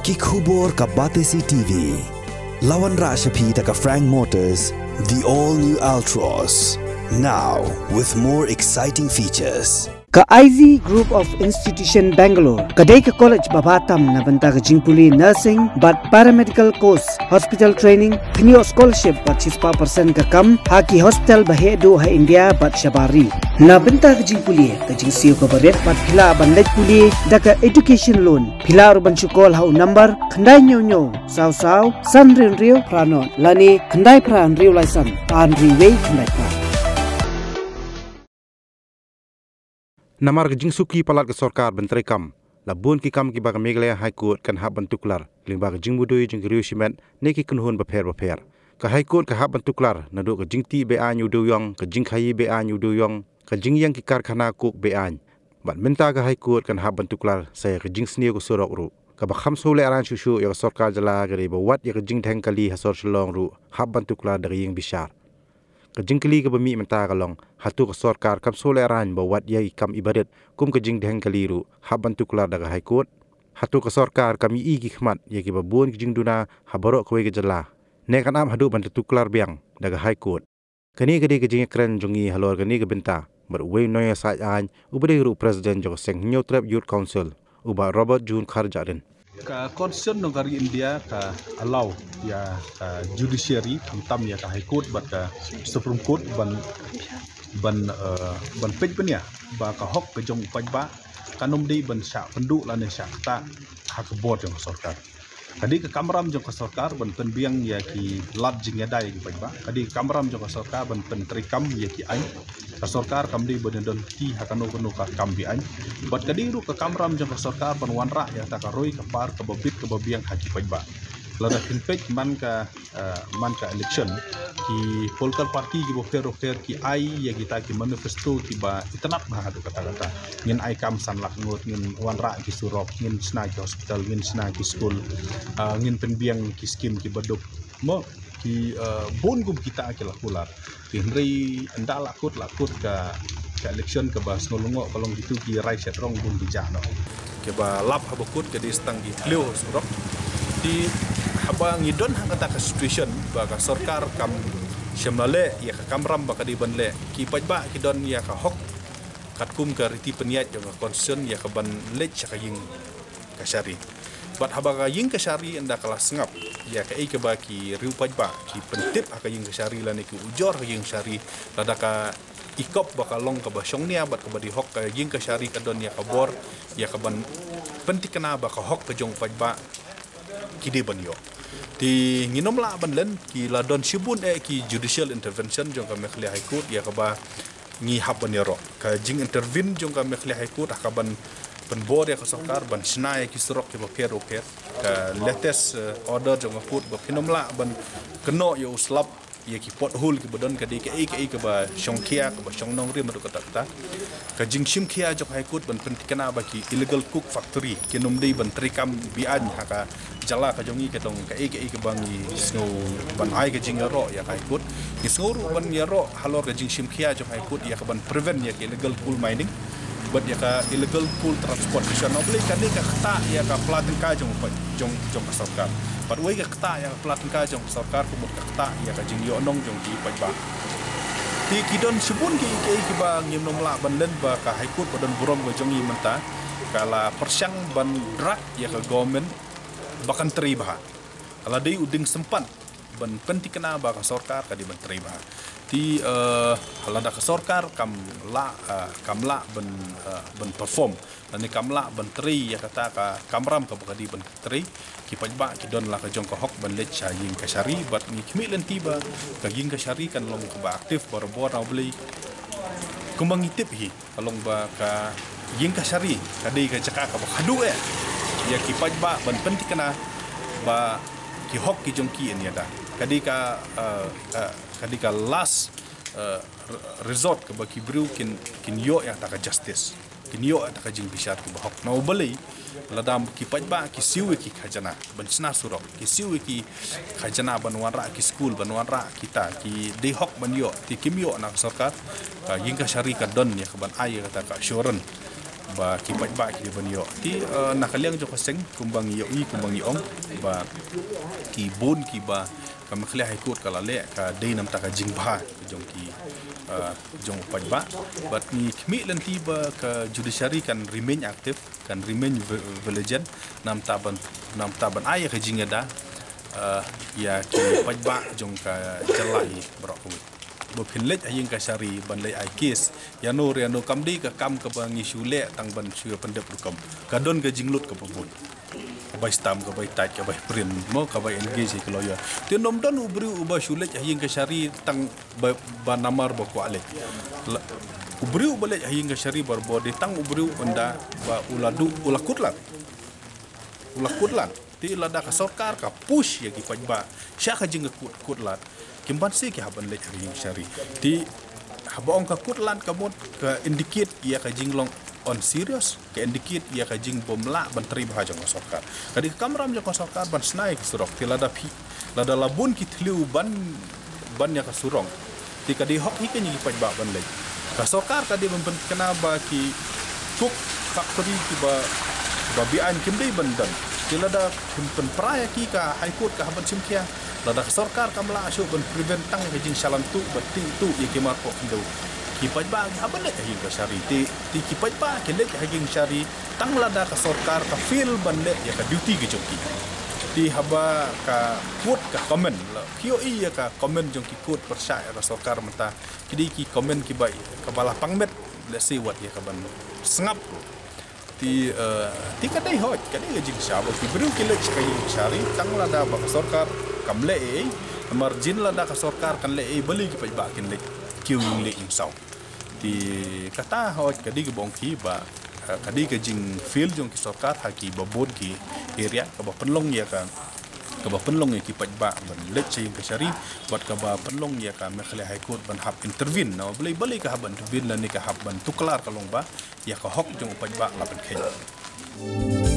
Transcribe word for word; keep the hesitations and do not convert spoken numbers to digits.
Ki khubor ka Batesi T V. La wanrah sha phi da ka Frank Motors, the all new Altroz. Now with more exciting features. Ka Ivy Group of Institution Bangalore ka dei ka college ba bha tam na bynta ka jingpule nursing bad paramedical course, hospital training, pynïoh scholarship bad shispah percent ka kam ha ki hospital ba heh duh ha India bad shabar ri. Na bynta ka jingpule, ka jingsiew kaba rit bad phi lah ban leit pule da ka education loan. Phi lah ruh ban shu call ha u number khyndai hynñiew hynñiew saw saw san hynriew hynriew phra nod lane khyndai phra hynriew lai san ar hynriew wei khyndai phra. Namar ka jingsuki palat ka sorkar ban treikam, la bun ki kam kiba ka Meghalaya High Court kan hap ban tuklar lyngba ka jingmudui jong ki riew shimet ne ki kynhun bapher bapher. Ka High Court ka hap ban tuklar naduh ka jingtih beaiñ u dewïong, ka jingkhaïi beaiñ u dewïong, ka jingïeng ki karkhana coke beaiñ. Bad mynta ka High Court kan hap ban tuklar sa ïa ka jingsniew ka surok ruh, kaba kham sngewlehrain shuh shuh ïa ka sorkar jylla, ka dei ba wat ïa ka jingdheng kali ha sor Shillong ruh hap ban tuklar da ka ïing bishar. Ka jingkylli kaba mih mynta ka long, hato ka sorkar kam sngewlehrain ba wat ïa ki kam iba rit kum ka jingdheng kali ruh hap ban tuklar da ka High Court? Hato ka sorkar kam ïohi ki khmat ïa kiba bun ki jingduna ha baroh kawei ka jylla, ne kan ap haduh ban da tuklar biang da ka High Court? Kane ka dei ka jingïakren jong ngi halor kane ka bynta bad uwei u nongïasaid aiñ uba dei ruh u President jong ka Seng Hynñiewtrep Youth Council, u Bah Robert June Kharjahrin. Ka Constitution jong ka ri India ka allow ïa ka judiciary, khamtam ïa ka High Court bad ka Supreme Court, ban ban eh, ban peit bniah ba ka hok ka jong u paidbah kan ym dei ban shah pynduh lane shah ktah ha ka bor jong ka sorkar. Ka dei ka kamram jong ka sorkar ban pynbiang ïa ki lad jingïada ïa ki paidbah. Ka dei ka kamram jong ka sorkar ban pyntreikam ïa ki aiñ. Ka sorkar kam dei ban don kti ha kano kano ka kam beaiñ. Bad ka dei ruh ka kamram jong ka sorkar ban wanrah ïa kata ka roi ka par kaba bit kaba biang ha ki paidbah. Lada phin peit man ka, eh, man ka election, ki political party kiba pher bapher ki ai ïa kita ki manifesto kiba itynnad bha haduh katta katta. Ngin ai kam san lak ngut, ngin wanrah ki surok, ngin shna ki hospital, ngin shna ki skul, eh, ngin pynbiang ki skim kiba duk. Mo, ki, eh, bun kum kita ki la kular. Te hynrei ynda la kut, la kut ka, ka election kaba sngewlyngngoh ka long kitu ki rai shet rong bun ki jah noh. Kiba lap haba kut ka dei sa tang ki khliew surok. Te haba ngi don ha kata ka situation ba ka sorkar kam shym la leh ïa ka kamram ba ka dei ban leh, ki paidbah ki don ïa ka hok katkum ka riti pynïaid jong ka Constitution ïa ka ban leit sha ka ïing kashari. Bad haba ka ïing kashari ynda ka la sngap ïa kaei kaba ki riew paidbah ki pyntip ha ka ïing kashari lane ki ujor ha ka ïing kashari, lada ka ikop ba ka long kaba shongnia bad kaba dei hok, ka ïing kashari ka don ïa ka bor ïa ka ban pynthikna ba ka hok ka jong u paidbah ki dei ban ïoh. Te ngin ym lah ban len, ki la don shibun eh ki judicial intervention jong ka Meghalaya High Court ïa kaba ngi hap ban ïaroh. Ka jingintervene jong ka Meghalaya High Court ha ka ban pynbor ïa ka sorkar ban shna ïa ki surok kiba pher bapher. Ka latest, eh, order jong ka court ba phin ym lah ban kynnoh ïa u slap ïa ki pothole kiba don, ka dei kaei kaei kaba shongkhia, kaba shong nongrim haduh katta katta. Ka jingshim khia jong ka High Court ban pynthikna ba ki illegal coke factory kin ym dei ban treikam beaiñ ha ka jylla ka jong ngi, ka dei kaei kaei kaba ngi sngew ban ai ka jingïaroh ïa ka High Court. Ngi sngew ruh ban ïaroh halor ka jingshim khia jong ka High Court ïa ka ban prevent ïa ka illegal coal mining bad ïa ka illegal coal transportation. Hynrei kane ka ktah ïa ka pla tyngka jong, jong, jong ka sorkar. Bad uwei ka ktah ïa ka pla tyngka jong ka sorkar ka mut ka ktah ïa ka jingïohnong jong ki paidbah. Te ki don shibun ki, ki, kiba ngim nym lah ban len ba ka High Court ba don burom ka jong ngi mynta ka la pyrshang ban drag ïa ka government ba kan trei bha. Ka la dei u dieng sympat ban pynthikna ba ka sorkar ka dei ban trei bha. Te, eh, lada ka sorkar kam lah, eh, kam lah ban, eh, ban perform lane kam lah ban trei ïa kata ka kamram kaba ka dei ban trei, ki paidbah ki don la ka jong ka hok ban leit sha ïing kashari. Bad ngi khmih lynti ba ka ïing kashari kan long kaba active barabor, na u Blei. Kumba ngi tip hi, ka long ba ka ïing kashari ka dei ka jaka kaba khadduh eh ïa ki paidbah ban pynthikna ba ki hok ki jong ki yn ïada. Ka dei ka, eh, eh, ka dei ka last, eh, re-, resort kaba ki briew kin, kin ïoh ïa kata ka justice, kin ïoh ïa kata ka jingbishar kaba hok. Na u Blei, lada ki paidbah ki siew ïa ki khajana ban shna surok, ki siew ïa ki khajana ban wanrah ki skul, ban wanrah kita, ki dei hok ban ïoh, te kim ïoh na ka sorkar, ka ïing kashari ka don ïa ka ban ai ïa kata ka assurance ba ki paidbah ki dei ban ïoh. Te, eh, na ka liang jong ka seng, kumba ngi ïohi, kumba ngi ong ba ki bun kiba ka Meghalaya High Court ka la leh, ka dei namar ka jingbha jong ki, eh, jong u paidbah. Bad ngi khmih lynti ba ka judiciary kan remain active, kan remain vi-, vigilant, namar ban, namar ban ai ka jingïada, eh, ïa ki paidbah jong ka jylla hi baroh kawei. Ba phin leit ha ïing kashari ban leit ai case ïano re ïano, kam dei ka kam kaba ngi shu leh tang ban shu ïa pyndep rukom. Ka don ka jinglut kaba bun. Ka bai stamp, ka bai type, ka bai print, mo, ka bai engage ïa ki lawyer. Te ym don u briew uba shu leit ha ïing kashari tang ba, ba namar ba kwah leit. La, u briew uba leit ha ïing kashari barabor dei tang u briew ynda ba u la duh, u la kut lad. U la kut lad. Te lada ka sorkar ka push ïa ki paidbah sha ka jingkut, kut lad, kim banse ki hap ban leit ha ïing kashari. Te haba ong ka kut lad ka mut ka indicate ïa ka jinglong unserious, ka indicate ïa ka jingbym lah ban trei bha jong ka sorkar. Ka dei ka kamram jong ka sorkar ban shna ïa ki surok. Te lada phi, lada la bun ki thliew ban, ban ïa ka surok, te ka dei hok hi kein ïa ki paidbah ban leit. Ka sorkar ka dei ban pynthikna ba ki coke factory kiba, ba be-aiñ kim dei ban don. Te lada pyn, pynpra ïa ki, ka High Court ka hap ban shim khia. Lada ka sorkar kam lah shuh ban prevent tang ïa ka jingshalan tuh bad tih tuh ïa ki marpoh khyndew, ki paidbah ki hap ban leit ha ïing kashari. Te, te ki paidbah ki leit ha ïing kashari tang lada ka sorkar ka fail ban leh ïa ka duty ka jong ki. Te haba ka court ka comment, la ki ïohi ïa ka comment jong ki court pyrshah ïa ka sorkar mynta, ki dei ki comment kiba, kaba la pang met, let's say, wat ïa kaban sngap. Te, eh, te ka dei hooid, ka dei ka jingshisha ba ki briew ki leit sha ka ïing kashari tang lada ba ka sorkar kam leh ei ei. Namar jin lada ka sorkar kan leh ei ei, balei ki paidbah kin leit kiew ïing leh ïing saw. Te kata hooid ka dei kaba ong ki ba, eh, ka dei ka jingfail jong ki sorkar ha kiba bun ki area, kaba pynlong ïa ka, kaba pynlong ïa ki paidbah ban leit sha ïing kashari, bad kaba pynlong ïa ka Meghalaya High Court ban hap intervene. Namar balei, balei ka hap ban intervene lane ka hap ban tuklar, ka long ba ïa ka hok jong u paidbah la pynkheiñ.